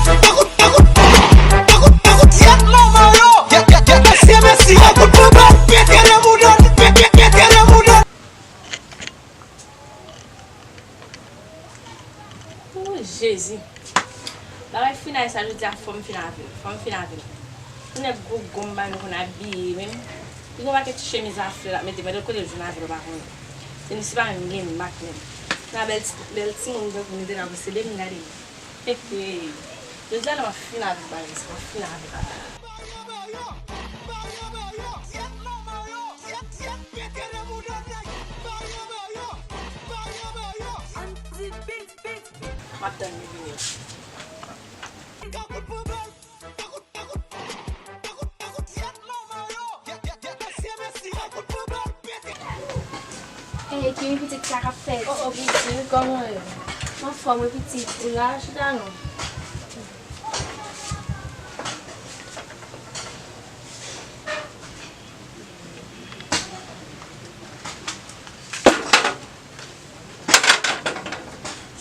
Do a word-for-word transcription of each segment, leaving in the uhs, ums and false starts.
Tankou, tankou, tankou, tankou, tankou, yèt manman yo. Yèt, yèt, yèt, mesye, mesye, tankou, tankou, pete nan mouda, pe, pe, pete nan mouda. O Jezi. Bagay finay sa jodi a, fò m fin avè l. Fò m fin avè l. Pou nèg gwo gonm pa nou konn abiye menm. Li gon pakèt chemiz a flè l ap mete, men lòt kote l jwenn avè l ou pa konnen. Se li si pa menm gen mak menm. Nan bèl ti, bèl timoun tankou nou te ka posede m gade. He he. Jodi a la m ap fin avèk bagay sa, m ap fin avèk. M ap tann li vini. Hey, Kimi pitit, sa k ap fèt? Oh, oh, pitit, kòman w ye? M anfòm wi pitit, ou la, chita non.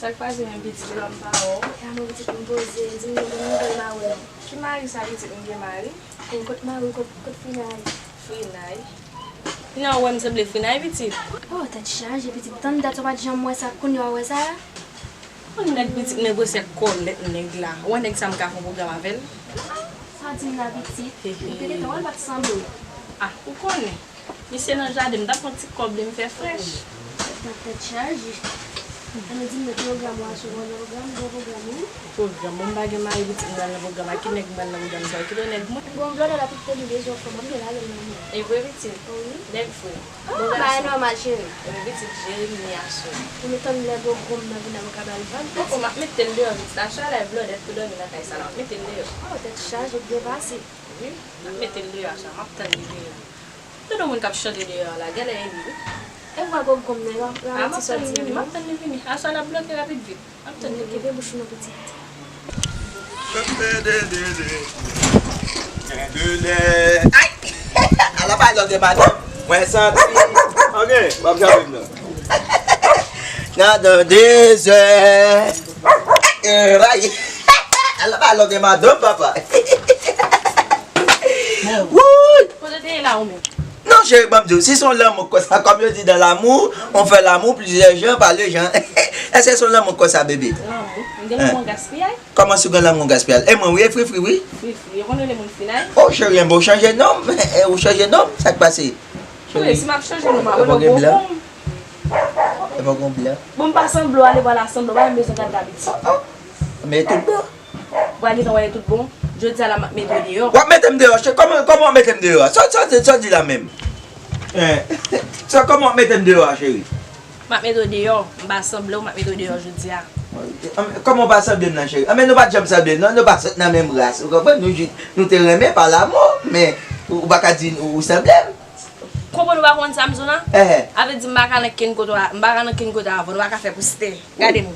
Sa k pase menm pitit, lè m pa wè w? Kòman pitit m poze, di m non, m gen mari. Ki mari sa pitit, m gen mari? Kot mari, kot, kot Frinay? Frinay? Kounya w wè m sanble Frinay pitit? Oh, tèt chaje pitit, tann dat ou pa t janm wè sa, kounya w wè sa? Yon nèg pitit negosye ak kòlèt nèg la. Ou wè nèg sa m ka fè yon pwogram avè l? Sa w di m la pitit? Hehe. M te gentan wè l pa t sanble w. Ah, ou konnen. Misye nan jaden, m t ap pran ti kòb li, m fè frèch. Nan tèt chaje. Ann di m nan pwogram ou aswè, ou nan pwogram, bon pwogram, wi. Pwogram, bon, m pa gen mari pitit, m pral nan pwogram, ak ki nèg m pral nan pwogram sa, ou kite nèg mwen. M gon blòdè la tout tèt li bezwen fè, m ap gen lalè nan men. E vre pitit? Wi. Nèg vre. Ah, bagay nòmal, cheri. Epi pitit Jeremi aswè. Ou met tann lè gwo gonm nan vin nan mwen ka ba l vag pitit. Oh, oh, m ap mete l deyò pitit. Aswè a la e blòdèt pou dòmi nan kay sa la. M ap mete l deyò. Oh, tèt chaje, byen pase. Wi, m ap mete l deyò aswè a. M ap tann li deyò. Tande moun k ap chante deyò a la, genlè e li wi. E vwa gwo gonm nan, yo, yo. Ah, m ap tann li vini, m ap tann li vini. Aswè a l ap bloke rapid vit. Kenbe bouch ou non pitit. Ay! Ala pa lòt de madanm. Mwen santi. Ok, m ap janbe m nan. Nan dan dezè. Ray. Ala pa lòt de madanm, papa. Wouy! Kote w te ye la ou menm? Non, cheri, ban m di w, si se yon lanmou konsa, kòm yo di dans l'amour, on fait l'amour plusieurs gens par les gens. Èske se yon lanmou konsa, bebe? Lanmou? M gen lanmou gaspiyay? Kòman si w gen lanmou gaspiyay? E mwen, wi, e Frifri, wi. Frifri, yo konn rele moun Frinay? Oh, cheri, enben, ou chanje non, ou chanje non, sa k pase? Wi, si m ap chanje non, m ap rele w gwo gonm. E pa gon blan. Bon, m pa sanble w, ale vwala sanble w, pa menm bezwen gad dabitid. Oh, oh. Men tout bon. W a gentan wè tout bon. Jodi a la, m ap mete w deyò. W ap mete m deyò, cheri? Kòman, kòman w ap mete m deyò a? Sa, sa, sa w di la menm? Hein? Sa, kòman w ap mete m deyò a, cheri? M ap mete w deyò. M pa sanble w, m ap mete w deyò jodi a. Kòman w pa sanble m nan, cheri? Anben, nou pa t janm sanble, non, nou pa sot nan menm ras. Ou konprann? Nou jis, nou te renmen pa lanmou, men ou, ou pa ka di ou, ou sanble m. Konprann ou pa konn sa m di w lan? Ehe. A vle di m pa ka nan kenn kote, m pa ka nan kenn kote avè w, nou pa ka fè pou stè. Gade nou.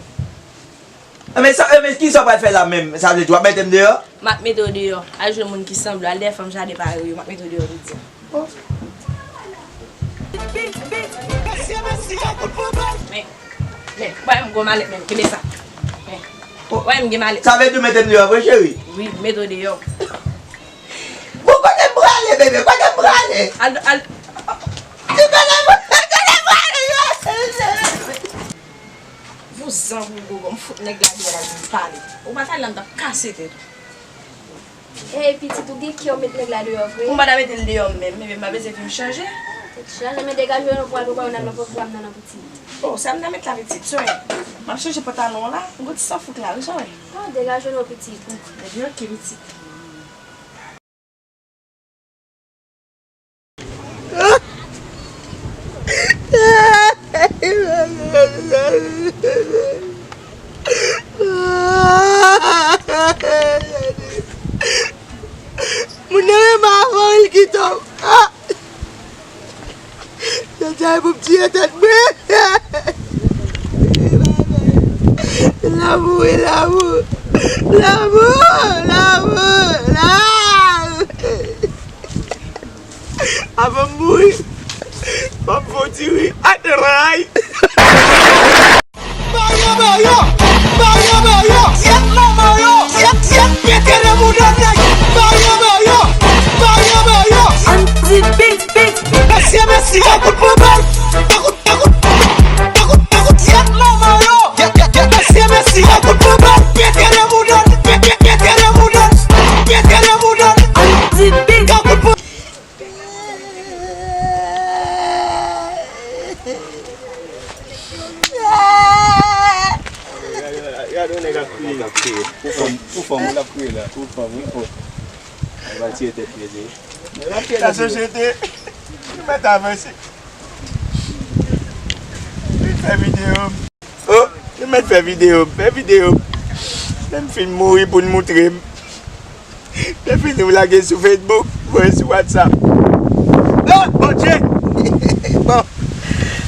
Enben sa, enben kisa w pral fè la menm? Sa vle di w ap mete m deyò? M ap mete w deyò. Al jwenn moun ki sanble w, al dèyè fanm jaden parèy ou yo, m ap mete w deyò jodi a. Oh. Men, men, w wè m gon malèt menm, kenbe sa. Men, w wè m gen malèt. Sa vle di w mete m deyò vre, cheri? Wi, m mete w deyò. Bon, kote m prale, bebe? Kote m prale? Al, al. Di kote m, kote m prale? Vouzan pou gwo gonm, fout nèg la deyò la vin pale. Ou pa t al la, m t ap kase tèt ou. Ey, pitit, ou gen kè w met nèg la deyò vre? Ou pa ta mete l deyò menm, men m pa bezwen vin chanje. Tèt chaje, men degaje w non, pou al prepare w nan pwogram nan, non, pitit. Oh, sa m ta met la, pitit, sonye. M ap chanje pantalon w la, m gon ti sanfouk la, wi, sonye. Oh, degaje w non, pitit. Ebyen, oke, pitit. Moun nan renmen avan l kite w. Ah! Sa sa e pou m tiye tèt mwen. Lanmou wi, lanmou. Lanmou, lanmou, lanmou. Avan m mouri, fò m fè w ti ri atray. Mario, Mario, Mario, Mario, yèt non, Mario, yèt, yèt. Pou fanm, pou fanm, ou l ap kriye la. Pou fanm, wi, pou. Li va tire tèt li, wi. La sosyete, nou mèt avanse. Li fè videyo. Oh, nou mèt fè videyo, fè videyo. Lè m fin mouri pou n moutre m. Lè fini ou lage sou Facebook, voye sou WhatsApp. Oh, Bondye! Bon,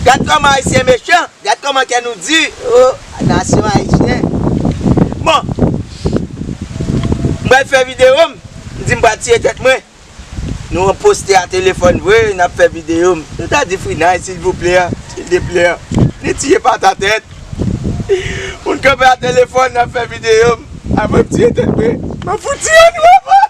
gad kòman Ayisyen mechan, gad kòman kè nou di. Oh, nasyon ayisyen. Bon, m pral fè videyo m, m di m pral tire tèt mwen. Nou an poste a telefòn vre, n ap fè videyo m. Nou ta di Frinay, silvouplè, silvouplè. Li tiye pa ta tèt. Moun kanpe a telefòn, n ap fè videyo m. Avan m tiye tèt mwen, m ap fout tiye nou avan.